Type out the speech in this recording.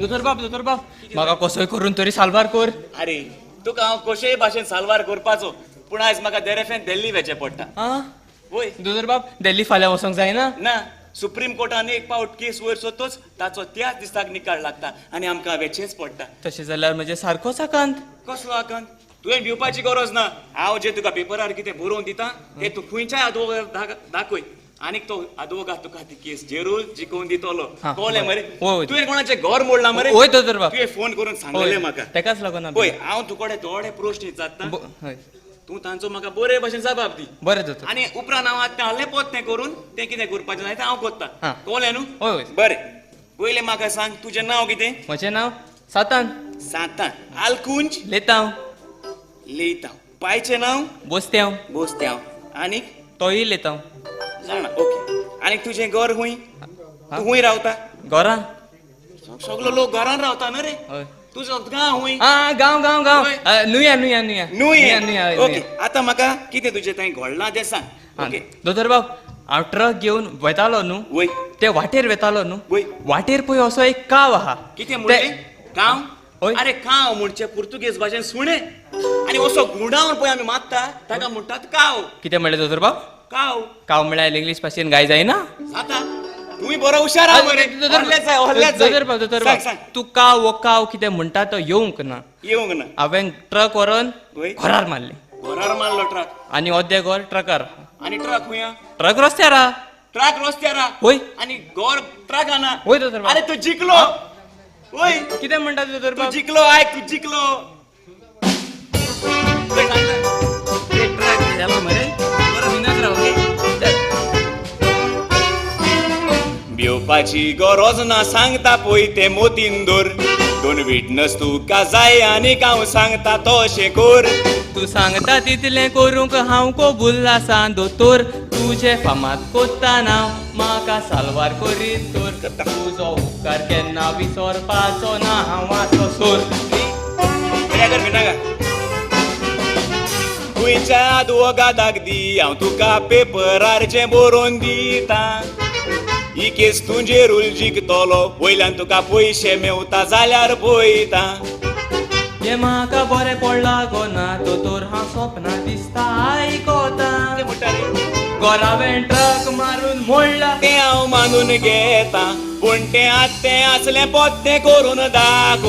दोतोर बाब, दोतोर बाब, म्हाका कसोय करून तरी साल्वार कर. अरे तुका हांव कशेय भाशेन साल्वार करपाचो, पूण आयज म्हाका देरेफेन दिल्ली वेचें पडटा. आं? वय. दोतोर बाब, दिल्ली फाल्यां वचोंक जायना? ना, सुप्रीम कोर्टान एक पावट केस वयर सोदतोच ताचो त्याच दिसाक निकाल लागता आनी आमकां वेचेंच पडटा. तशें जाल्यार म्हजें सारकोच आकांत. कसलो आकांत? तुवें भिवपाची गरज ना. हांव जें तुका पेपरार कितें बरोवन दिता तें तूं खंयच्याय आदवोगाद दाखय आनीक तो आदवोगाद तुका ती केस जेरूल जिखोवन दितलो. कळ्ळें मरे? हय. तुवें कोणाचें घर मोडलां मरे? हय दोतोर बाब. तुवें फोन करून सांगलेलें म्हाका. तेकाच लागून. पळय, हांव तुकडे थोडे प्रश्न विचारता, तूं तांचो म्हाका बरे भशेन जबाब दी. बरें दोतोर. आनी उपरांत हांव आतां आहलें पोत्तें करून तें कितें करपाचें जाय तें हांव करता. कळ्ळें न्हू? हय. बरें, पयलें म्हाका सांग तुजें नांव कितें? म्हजें नांव सातान. सांतान. आलकुंज? लेतांव. लेतांव. पायचें नांव? बोस्त्यांव. बोस्त्यांव. आनीक? तोय लेतांव. जाणा, ओके. आनीक तुजें घर खूंय? तूं खूंय रावता? घरां. सगलो लोक घरान रावता न्हू रे? हय. तुजो गांव खूंय? आं, गांव गांव गांव नुया नुया नुया. नुया. नुया. ओके, आतां म्हाका कितें तुजें थंय घडलां तें सांग. ओके दोतोर बाब, हांव ट्रक घेवन वेतालो न्हू, वय, ते वाटेर वेतालो न्हू, वय, वाटेर पळय असो एक काव आहा. कितें म्हणलें? काव? हय. अरे काव म्हणचे पुर्तुगेज भाशेन सुणें, आनी असो गुंडावन पळय आमी मारता ताका म्हणटात काव. कितें म्हणलें दोतोर बाब? काव. काव म्हळ्यार इंग्लीश भाशेन गाय जायना? जाता. तुमी बरो हुशार आहा मरे. दोतोर बाब, दोतोर बाब, तूं काव वो काव कितें म्हणटा तो येवंक ना. येवंक ना. हांवें ट्रक व्हरोन घरार मारलें. घरार मारलो ट्रक? आनी अर्दें घर ट्रकार. आनी ट्रक खंय? ट्रक रस्त्यार आहा. ट्रक रस्त्यार आहा? वय. आनी घर ट्रकान आहा? वय दोतोर बाब. अरे तूं जिखलो. वय. कितें म्हणटा दोतोर तूं बाब? जिखलो, आयक, तूं जिखलो. ट्रक गेलो मरे, बरो बिंदास राव. ओके, भिवपाची गरज ना, सांगता पळय तें मोतीन दवर. दोन विटनस तुका जाय आनीक हांव सांगता तशें कर. तूं सांगता तितलें करूंक हांव कबूल आसा दोतोर. तुजें फामाद कोत्ता नांव म्हाका साल्वार करीत तर. तुजो उपकार केन्ना विसरपाचो ना हांव आसो सोर. कर भिनाका. खंयच्या आदवोगादाक दी, हांव तुका पेपरार जें बरोवन दिता. ही केस तुजेर जिखतलो, वयल्यान तुका पयशे मेवता जाल्यार पळयता. हें म्हाका बरें पडलां गो ना दोतोर, हांव सपनां दिसता आयकता. घरावें ट्रक मारून मोडला तें हांव मानून घेता, पूण तें आत्तें आसलें पोत्तें करून दाखोवता.